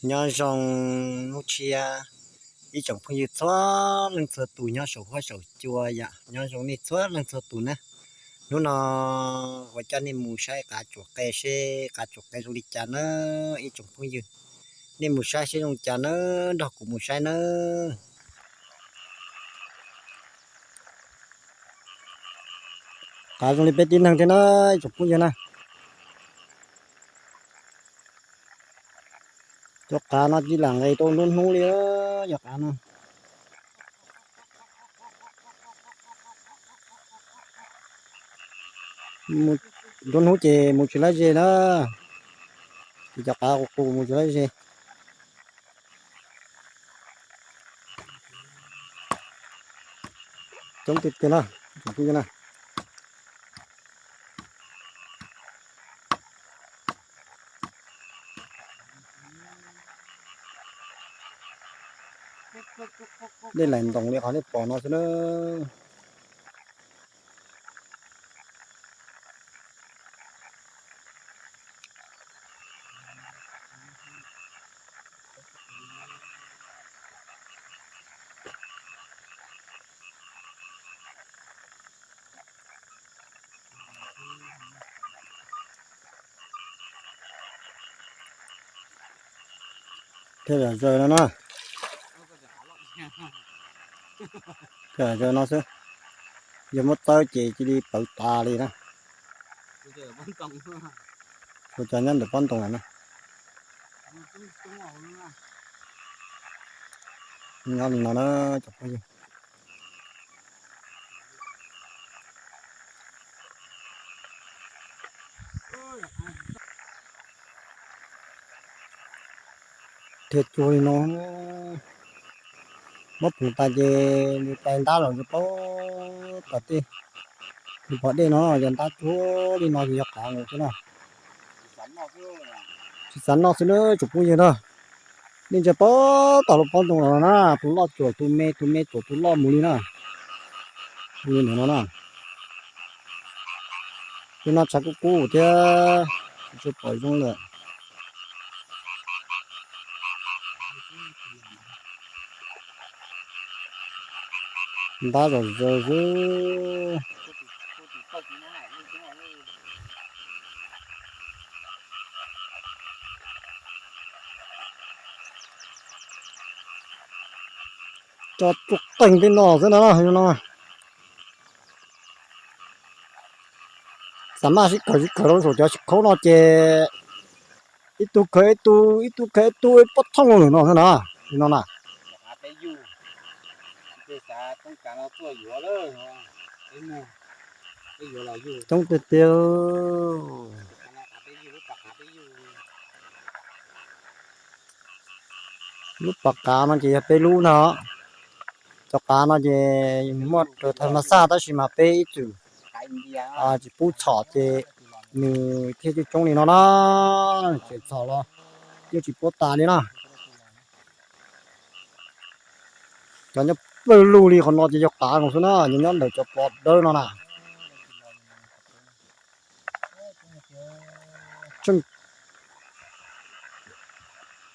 Nyob zoo hnub tshiab ib tsoom phooj ywg txhua leej txhua tus nyob saum huab saum cua yom, nyob zoo nej txhua leej txhua tus na. Hnub no kuv coj nej mus saib qav tsuam qe seb qav tsuam qe zoo li cas na ib tsoom phooj ywg. Nej mus saib seb zoo li cas na, nrog kuv mus saib na. Qav zoo li peb tib neeg thiab na ib tsoom phooj ywg na. Cov qav no cia li lam nqes tau nruab hnub li, cov qav no. Nruab hnub ces mus tsis laib ze na, ces cov qav qus qus mus tsis laib ze. Coob tiag tiag na, tsoom phooj ywg na. Dej laim ntoos li qhov nej pom no xwb na. Thiaj yam zaws no na. Thiaj yam zaws no xwb. Yog muab txawb ces cia li pawv tas li na. Ua cas nyob ntawm pob ntoo na. Nyob li no na cov phooj ywg. Thiaj cuag li no, muab phoov tas ces nws tais ntab los rau pem tom tej. Nws pom dej no yog ntab cuag li no ces yog qav nkaus xwb na. Tsis xav noj xwb na tsoom phooj ywg na. Nej ntsia pem tom lub pob ntoo no na, tus loj tsuam tus me, tus me tsuam tus loj mus li na. Li ntawm no na. Tej no tshav kub kub thiab, tsis pom zoo lawm. Ntab zom zaws xwb. Tso tsuj qeeg tej no xwb na no. Xav maj sib kawm sib kawm rau saum cov khaub no ces ib tug khaws ib tug, ib tug khaws ib tug, pob thooj lawm no xwb na. Li no na. Coob tiag tiag. Lub pas qav no ces yog peb lub ntag. Cov qav no ces muaj raws thaj ma xaj tab sis mas peb ib txwm tsis pub txhom ces nws thiaj coob coob li no na. Tseem txhom los yeej tsis puab tas li na. Cov nyob pawg lug li qhov no ces yog qav nkaus xwb na, nyob ntawm cov pov dawb no na.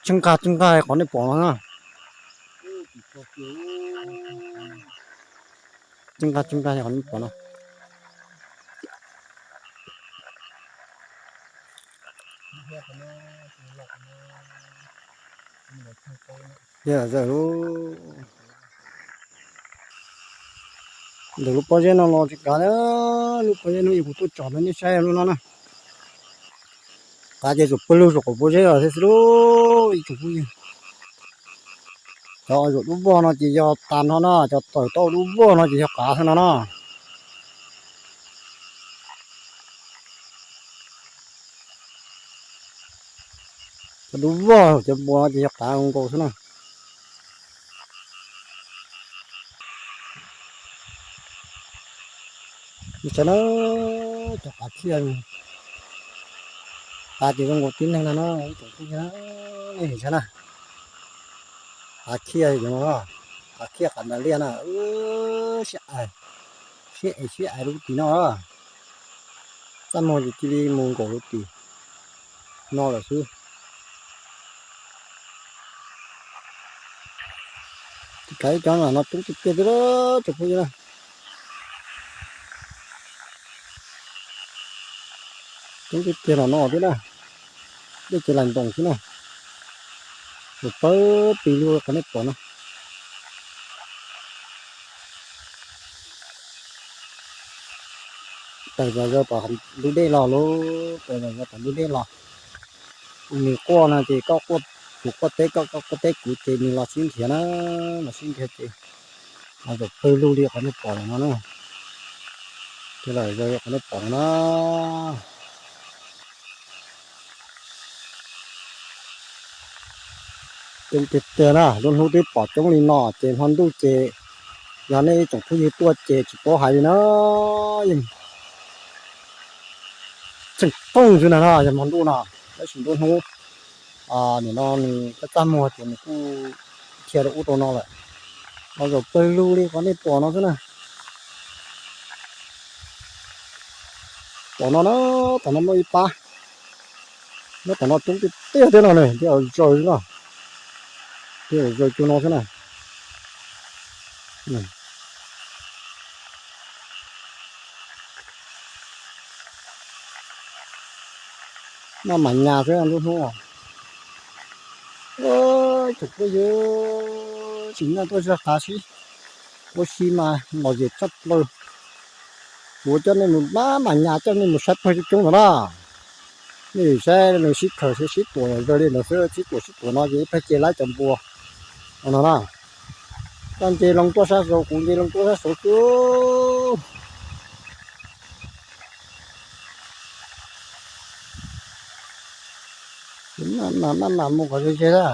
Tseeb nqag tseeb nqag qhov nej pom no na. Tseeb nqag tseeb nqag qhov nej pom no. Yog lawm, ntawm lub pob zeb no los tsis kav, lub pob zeb no yog kuv tuaj tsom rau nej saib lub no na. Qav ces tsuas pawg lug saum qaum pob zeb los thiab xwb lauj ib tsoom phooj ywg. Cov zaum dub vog no ces yog tas no na, cov tawm tau dub vog no ces yog qav xwb no na. Cov dub vog cov npua no ces yog qav nkaus xwb na. Saib na, cov qav khiaj, qav ces zoo nkaus tib neeg no na, ib tsoom phooj ywg na, nej saib na. Qav khiaj cov no, qav khiaj qav ntas liaj na, siab ais, siab ais siab ais lub tim no. Txaj muag ces cia li mus nkaum lub tim no lawm xwb. Kav ib cov no coob tiag tiag thiab tsoom phooj ywg na. Coob tiag tiag no no thiab na. Dej ces laim ntoos xwb na. Mus pawg pis lug qhov nej pom no. Tawm zom zaws tom ntug dej los lauj, tawm zom zaws tom ntug dej los. Nws quaj no ces koj quaj, kuv quaj teb koj, koj quaj teb kuv ces nws los sib nrhiav na, los sib nrhiav ces los zaum pawg lug li qhov nej pom no na. Ces los zaum qhov nej pom no na. Coob tiag tiag na, lub hnub twb pom coob li no ces hmo ntuj ces yog nej ib tsoom phooj ywg tuaj ces tsis paub hais li na, yeej tseem tooj xwb na, yog hmo ntuj no, tab sis nruab hnub nim no nws txaj txaj muag ces nws kuj dhia rau ub rau no lawm. Los zaum pawg lug li qhov nej pom no xwb na. Tom no na, tom no muaj ib pab, nyob tom no coob tiag tiag thiab no ne, thiaj zaws no, thiaj zaws cua no xwb na. Maj mam nyas xwb lub hnub. Tsoom phooj ywg, tsim nyog tuaj zog qav sib ua si mas lom zem tshaj plaws. Kuv coj nej mus maj mam nyas, coj nej mus saib pawg coob coob no na. Nej saib nws sib khaws sib sib tuam zaws li ntawd xwb, sib tuam sib tuam no ces ib pawg ces laib cov npua no na. Koj nce loo tuaj sab saud, kuv nce loo tuaj sab saud xwb. Maj mam mus kom ze ze na.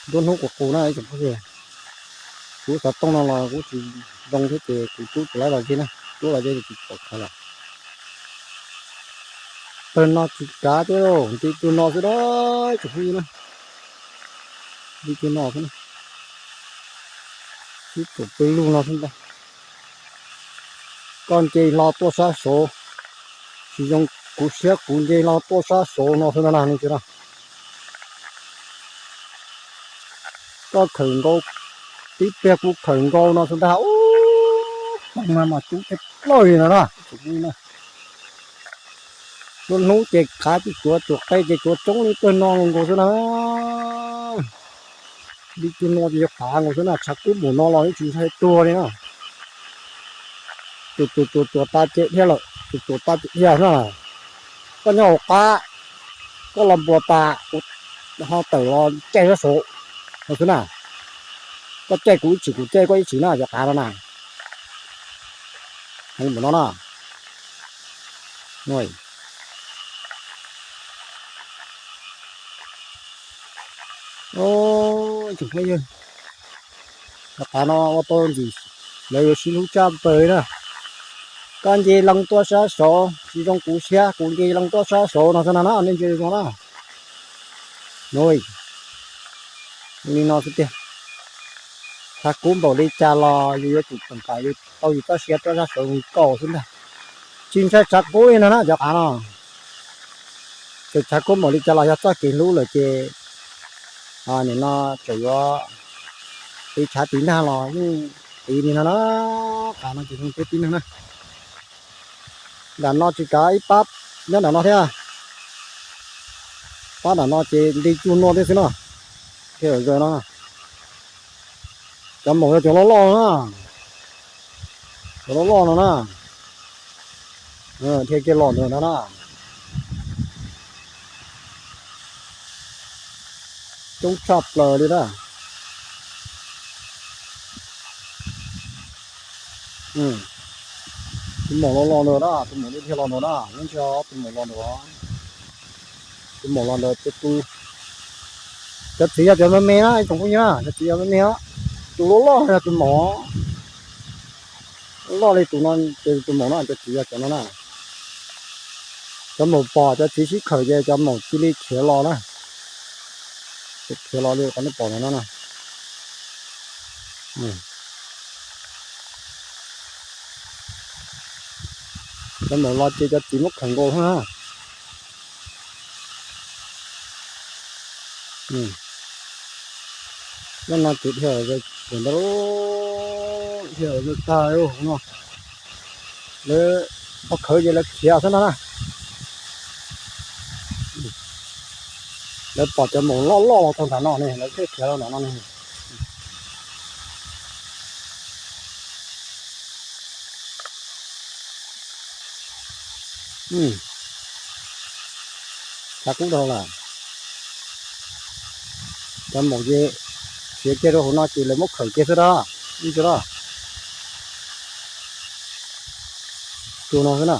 Nruab hnub qus qus na ib tsoom phooj ywg. Kuv xov tooj no los kuv tsis zoo thiab ces kuv rub tsis laib los ze na, rub los ze ces tsis pom khav lawm. Pawg no tsis kav thiab, nce cua no xwb na ib tsoom phooj ywg na. Nce cua no xwb na. Sib tuam pawg lug no xwb ntag. Koj nce hlo tuaj sab saud, tsis zoo kuv siab kuv nce hlo tuaj sab saud no xwb na nej tsis na. Koj khawm nkaus, tib pliag kuv khawm nkaus no xwb ntag. Ub, mas mas coob tiag plaws li no na. Lub hnub ces qav ces cuav, cuav qe ces cuav coob li pawg no nkaus xwb na. Li cua no ces yuav qav nkaus xwb na, tshav kub npaum no los yeej tsis ntshai tuag li na. Tus tus tus tuam tas ces dhia lawm, tus tuam tas ces dhia na. Koj nyob hauv qab, koj los npuas tas, kuv ho tawm los caij sab saud no xwb na. Koj caij kuv ib tsim, kuv caij koj ib tsim na, cov qav no na. Heev npaum no na. Tsoom phooj ywg, cov qav no ua tau ntxim, lawv yuav sib hlub tshaj plaws li na. Koj nce loo tuaj sab saud tsis zoo kuv siab, kuv nce loo tuaj sab saud no xwb no na, nej ntsia zoo na. Li no xwb tiag. Tshav kub npaum li cas los yus yuav tsum peem kom yus tau yus txoj sia tuaj sab saud zoo nkauj xwb ntag. Tsis ntshai tshav kub li no na cov qav no. Txawm tshav kub npaum li cas los yog txoj kev hlub lawm ces nim no txawm yuav tiv tshav tiv nag los yeej tiv li no na. Qav no ces zoo tib neeg na. Nram no tsis kav ib pab nyob nram no thiab. Pab nram no ces nti cua no thiab xwb no. Thiaj zaws no. Cov maum yog cov loj loj no na. Cov loj loj no na. Thiaj kiag los ntawd no na. Coob tshaj plaws li na. Tus maum los los ntawd na, tus maum thiaj los ntawd na, ib ntsis tus maum los ntawd. Tus maum los ntawd ces tus, cov txiv yog cov me me na ib tsoom phooj ywg na, cov txiv yog me me. Tus loj loj yog tus maum. Loj li tus no ces tus maum no, cov txiv yog cov no na. Cov maum pom cov txiv sib khawm ces cov maum cia li khiav los na. Khiav los li qhov nej pom no na. Cov maum los ces cov txiv muab khawm nkaus na. Nyob no ces dhia, ntawd, dhia tag hauv no, lawv, ob khawv ces lawv khiav xwb no na. Lawv pom cov maum loj loj los tau ntawm no ne, lawv thiaj khiav los ntawm no ne. Xav kub dhau lawm. Cov maum ces khiav kiag rau hauv no ces lawv muab khawm kiag xwb da. Ib tso da. Tus no xwb na.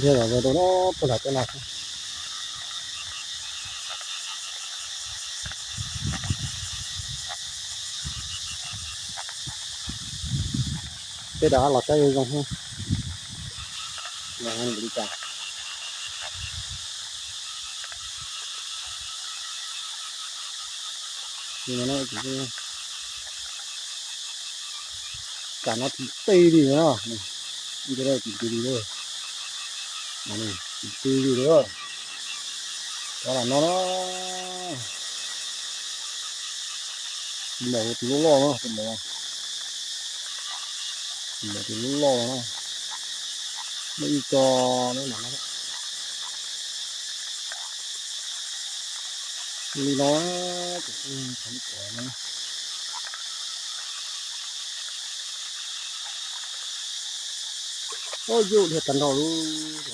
Dhia los rau puag nram tej no xwb. Tej dab los saib zoo zoo. Tam no tsis tij li no, tsis tij li, tsis tij li. Cov no, maum tus loj loj no, maum tus loj loj no, muaj ib co no. Li no, yuj dhia tag nrho lub,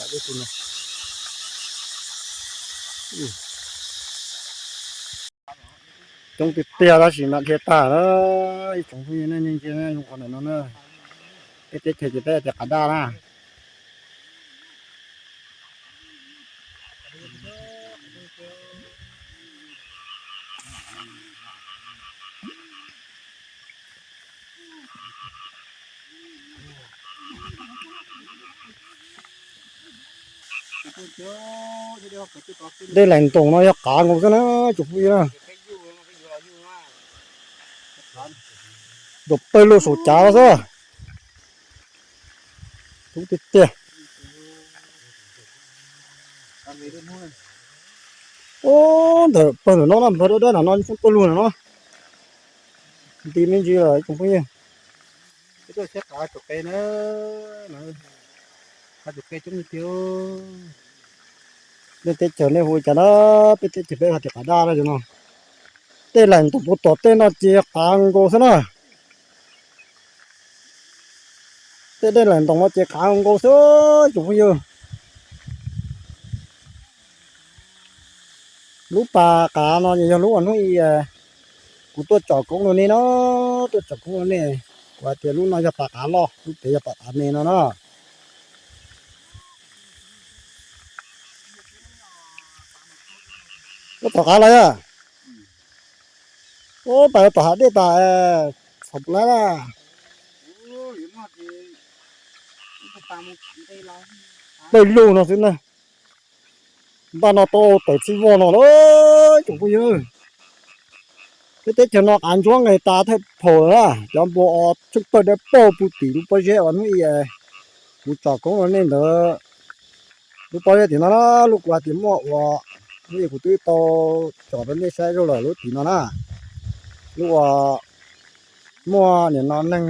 coob tiag tiag tab sis mas dhia tag lawm. Ib tsoom phooj ywg nej ntsia zoo qhov ntawm no na, peb teb chaws ces peb tias qav daj na. Dej laim ntoos no yog qav nkaus xwb na tsoom phooj ywg. Nrov pawg lug saum cav xwb. Coob tiag tiag. Ub, ntawm pawg ntawm no na, npawg dawb dawb no no, pawg lug no no. Nti me ntsis lawm tsoom phooj ywg. Peb tuaj saib qav tsom qe na, qav tsom qe coob tiag tiag. Nej teb chaws nej hu cas na, peb teb chaws peb hais tias qav daj no. Tej laim ntoos puag tom tej no ces qav nkaus xwb na. Tej dej laim ntoos no ces qav nkaus xwb tsoom phooj ywg. Lub pas qav no yog lub uas hnub ib kuv tuaj tsom koob rau nej no, tuaj tsom koob rau nej. Kuv hais tias lub no yog pas qav loj, lub pem yog pas qav me no na. Koj tom qav los yog? Ub, pas tom hav dej tas, txhom lawm. Pawg lug no xwb na. Npaj no tau tawm txij voj no lawm tsoom phooj ywg. Peb teb chaws no qav ntsuab nqes tas thawj phaum lawm na, cov npua os tsheej pawg dawb paug puag tim lub pob zeb uas hnub ib kuv tsom koob rau nej ntawd. Lub pob zeb tim no na, lub kuv hais tias muaj uas hnub ib kuv twb tau tsom rau nej saib zoj lawm lub tim no na. Lub uas muaj nim no neeg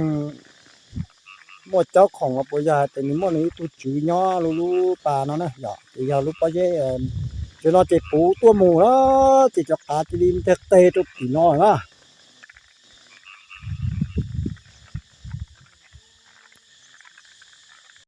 muaj caub khoom los puas yog hais tias nws muaj nws ib tug tswv nyob lub lub pas no na yom, ces yog lub pob zeb, ces no ces puv tuaj mus na, ces cov qav cia li nteg qe rau tim no na.